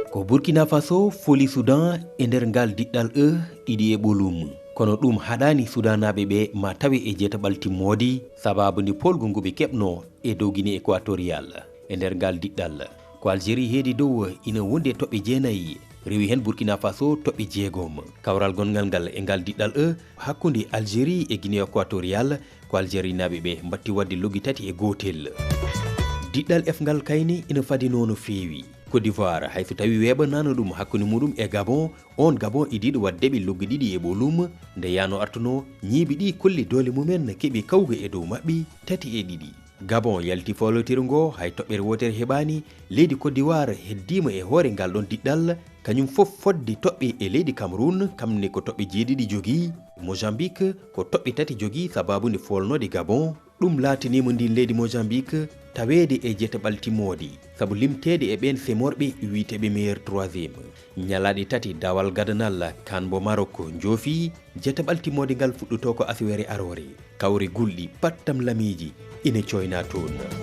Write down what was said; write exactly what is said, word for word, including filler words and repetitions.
Ko Burkina Faso foli Sudan e nder ngal diɗɗal e ɗiɗi e ɓolum. Kono ɗum haɗaani Sudanaaɓe ɓe ma tawe e jeetaɓal timmoodi, sababu nde poolgu ngu ɓe keɓno e dow Guinée Équatoriale. E nder ngal diɗɗal, ko Algérie heedi dow, ina wondi e toɓɓe jeenayi, rewi heen Burkina Faso toɓɓe jeegom. Kawral gonngal ngal e ngal diɗɗal e hakkunde Algérie e Guinée Équatoriale, ko Algérienaaɓe ɓe mbatti waɗde loggi tati e gootel. Diɗɗal F ngal kayni ina fadinoo no feewi. Côte d'Ivoire, hay so tawi weeɓanaano ɗum hakkunde muɗum e Gabon, oon Gabon idiiɗo waɗde ɓe loggi ɗiɗi e ɓolum, nde yaano artuno, ñiibi ɗi kolli doole mumen, keɓi kawga e dow maɓɓe tati e ɗiɗi. Gabon yalti foolotiru ngo, hay toɓɓere wootere heɓaani. Leydi Côte d'Ivoire heddiima e hoore ngal ɗon diɗɗal, kañum fof fodde toɓɓe e leydi Cameroun, kam ne ko toɓɓe jeeɗiɗi jogii. Mozambique ko toɓɓe tati jogii sababu nde foolnoode Gabon. Ɗum laataniima ndin leydi Mozambique taweede e jeetaɓal timmoodi, sabu limteede e ɓeen semorɓe wiyeteeɓe meilleur troisième. Ñalaaɗe tati dawal gadanal kan mbo Maroc joofi, jeetaɓal timmoode ngal fuɗɗotoo ko asiwere aroore. Kawre gulɗi, pattam lamiiji, ina coynaa toon.